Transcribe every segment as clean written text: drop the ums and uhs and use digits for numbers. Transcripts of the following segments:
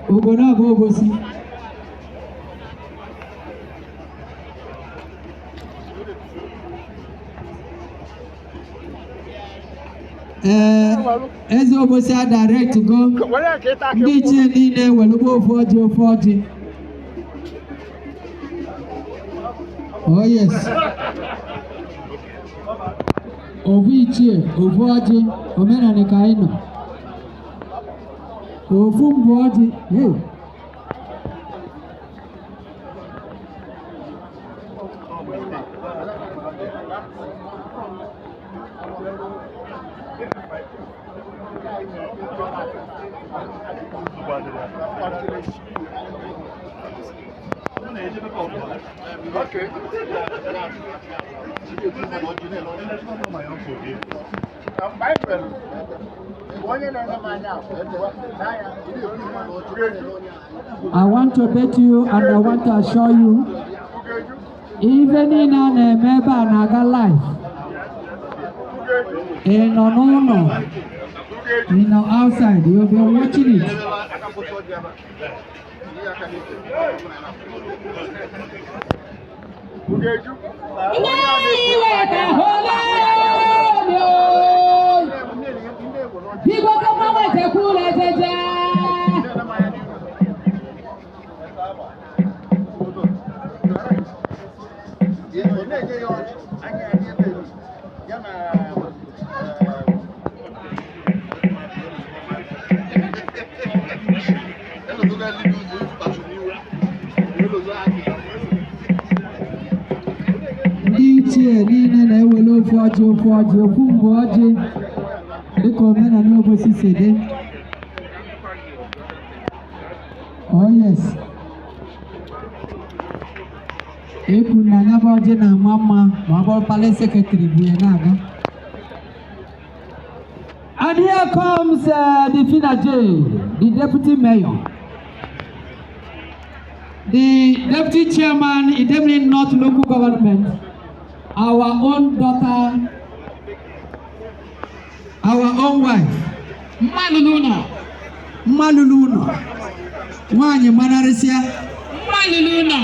Ugonabo Obosi. Ee, eze Obosi a direct go. Ndị ichie niile welugbo ofu ọjị ofu ọjị. Oh yes. Ofu ichie, ofu ọjị, omenala ka anyị nọ. Ofu mbụ ọjị. Hey. I want to bet you and I want to assure you, ife niile a na-eme ebe a na-aga live. Ị nọ n'ụlọ, ị nọ outside, you'll be watching it. Biko kama wetekwula ejeje. Ndị ichie niile na-ewere ofu ọjị ofu ọjị ofu mbụ ọjị dịka omenala Obosi si dị. Oh yes. Ekwu na ya bụ ọjị na-ama mma ma ọ bụrụ palace secretary bụ ya na-aga. And here comes the Fina J, the deputy mayor, the deputy chairman, Idemili North Local Government, our own daughter, our own wife, Mmalụlụ ụlọ. Mmalụlụ ụlọ, nwaanyị manarịsịa. Mmalụlụ ụlọ.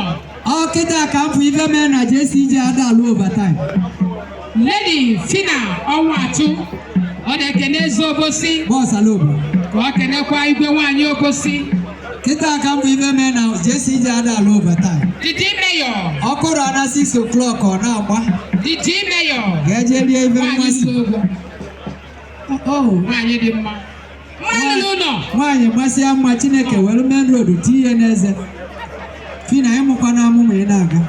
Ọ kịta ka m fụ ife mere na JCJ ada alụ overtime. Lady Fina Ọnwachụ, ọ na-ekene eze Obosi. Bọs ala obodo. Ka ọ kenekwa igwe nwaanyị Obosi. Kịta ka m fụ ife mere na JCJ ada alụ overtime. The mayor. Ọ kụrụ na 6 o'clock ọ na-agba. The mayor. Ga-eje rie ife Nwaanyị mmasị. dị ogwo. Oh, Nwaanyị dị mma. Mmalụlụ ụlọ. Nwaanyị masịa mma, Chineke were main road tinye n'eze. Fina, ịmụkwa na amụ ma ị na-aga.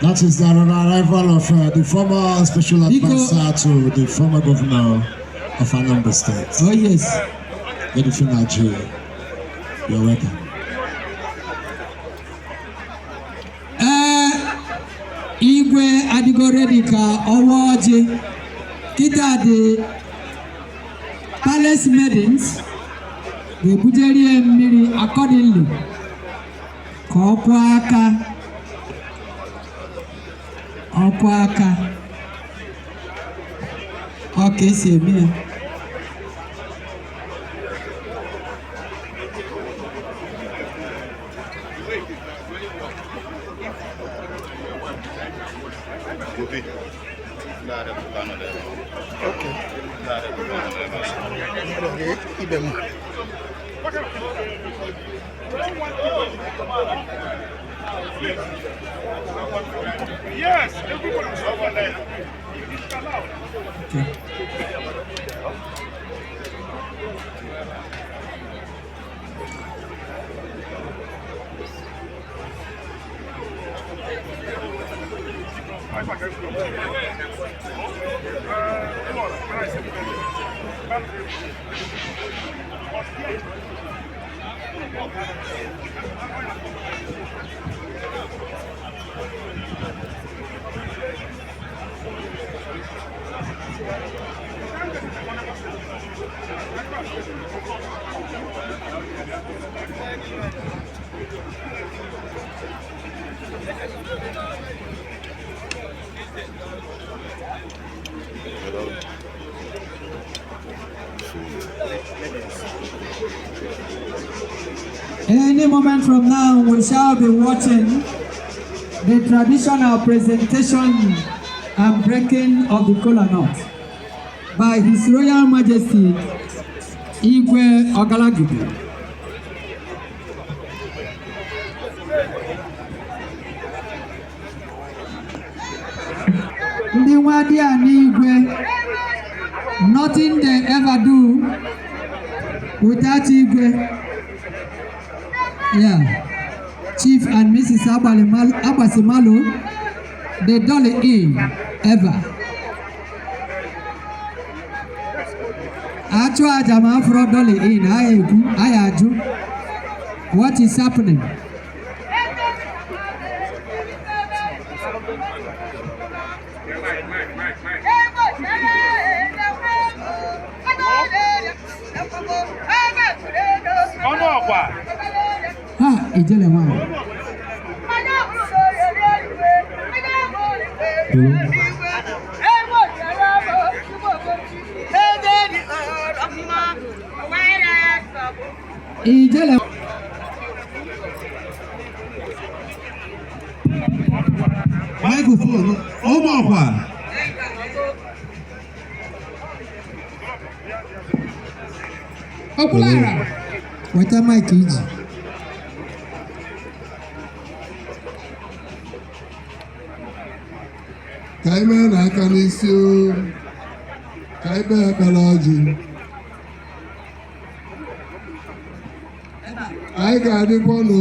That is the arrival of the former special Biko. Advisor to the former governor of Anambra State, Oh yes. Lady Fina J. You're welcome. Ee, igwe adịgo ready ka ọwa ọjị. Kịta dị palace maidens ga-ebujeri ya mmiri accordingly ka ọ kwọọ aka, ọ kwọọ aka, ọ ka esi eme ya. Yes, everybody was over there. It's allowed. Okay. Any moment from now, we shall be watching the traditional presentation and breaking of the kola nut by His Royal Majesty Igwe Ogalagidi. Ndị nwadị a n'igwe, nothing they ever do without Igwe. Yeah. Chief and Mrs. Agbasimalo, they dolly in ever. Achụ aja ma afro dolly in, anyị ekwu, anyị ajụ. What is happening? Ọnụ ọkwa. Ha, ijele nwanyị. Ijele. Microphone, ụmụ ọkwa. Okwuluọra. Weta mic iji. Ka anyị mee n'aka n'isi o, ka anyị kpee ekpere ọjị. Anyị ga-adịkwa n'o,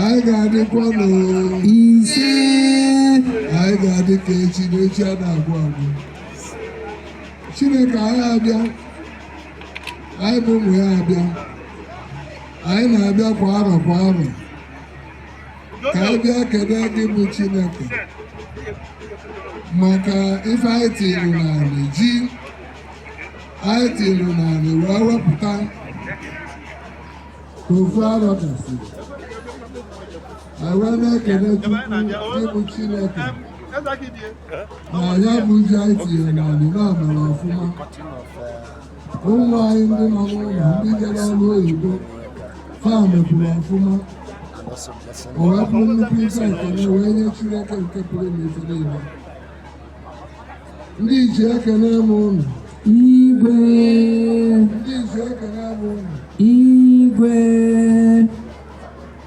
anyị ga-adịkwa n'o. Ise. Anyị ga-adị ka echi na echi a na-agwụ agwụ. Chineke anyị abịa, anyị bụ ụmụ ya abịa, anyị na-abịa kwa arọ kwa arọ ka anyị bịa kene gị bụ Chineke maka ife anyị tiri n'anị, ji anyị tiri n'anị wee wepụta ka ofu arọ gasịrị. Anyị wee na-ekele Chukwu gị bụ Chineke na ya bụ ji anyị tinyere n'anị na mere ọfụma. Ụmụ anyị ndị nọ n'ụlọ, ndị jere ọrụ oyibo, fa mekwuru ọfụma. O wee bụrụ nnukwu ife ekele wee nye Chineke nke pụrụ ime ife niile. Ndị ichie, ekele m ụnụ. Igwe. Ndị ichie, ekele m ụnụ. Igwe.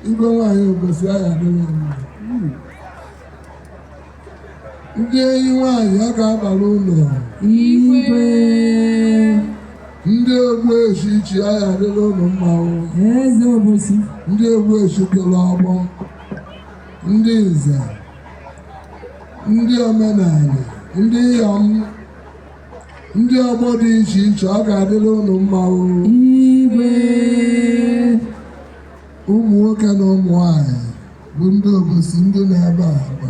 Igwe nwaanyị Obosi, agha adịghị mma. Ndị enyi nwaanyị, ọ ga-abara ụlọ. Igwe. Ndị ogbu echi ichi, agha adịla ụnụ mma o. Eze Obosi. Ndị ogbu echi kere ọgbọ, ndị nze, ndị omenala, ndị iyom, ndị ọgbọ dị iche iche, ọ ga-adịla ụnụ mma o. Igwe. Ụmụ nwoke na ụmụ nwanyị bụ ndị Obosi, ndị nọ ebe a, ma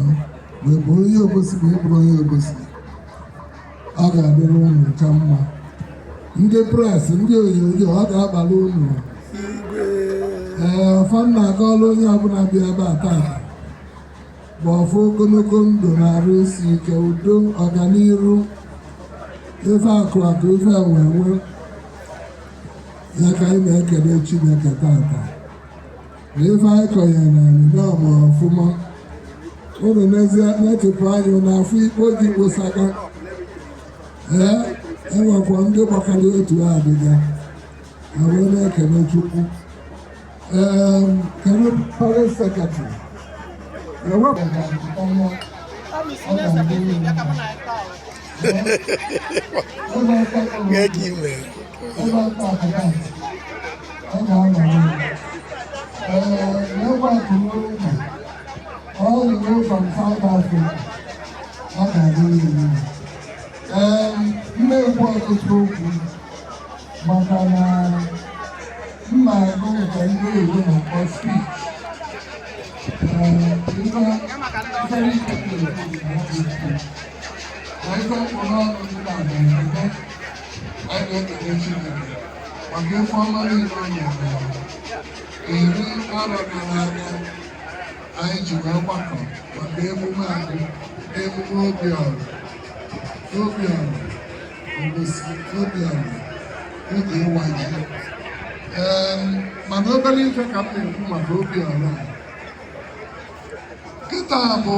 ị bụ onye Obosi ma ị bụrụ onye Obosi, ọ ga-adịrị ụnụ ncha mma. Ndị press, ndị onyonyo, ọ ga-abalị ụnụ. Ee, ọfọ m na-agọọlụ onye ọbụla bịa ebe a tata bụ ọfọ ogologo ndụ na-arụ isi ike, udo, ọganiru, ife akụ akụ, ife enwe enwe. Ya ka anyị na-ekele Chineke tata na ife anyị kọnyere na anyị na ọmụrụ ọfụma. Unu n'ezie na-ekepụ anya n'afọ ikpo ji kposaga. Ee, enwekwa ndị gbakọrọ otu adịga na wee na-ekele Chukwu. Ee, kedu parish secretary? Ewepụ ọnwa ọ ga-adị mma. Ebe ọkpa akụkọ ọ ga-anọ. Ee, n'ebe akụrụ ụlọ all the way from South Africa, ọ ga-adịrị mma. Ee, mmekwu ọtụtụ okwu maka na mma agụ nke ndị oyibo na-akpọ speech. Ee, ife ife niile na-ekwu na ọ bụ speech. Na ife mkpụrụ ọnụ ndị a na-eme, anyị na-ekele Chineke maka ife ọma niile o nyere anyị. Eri arọ gara aga anyị ji wee gbakọ maka emume agụ, emume Obiọra, Obiọra Obosi, Obiọra. Oge ịwa ji. Mana obere ife ka m na-ekwu maka Obiọra kịta bụ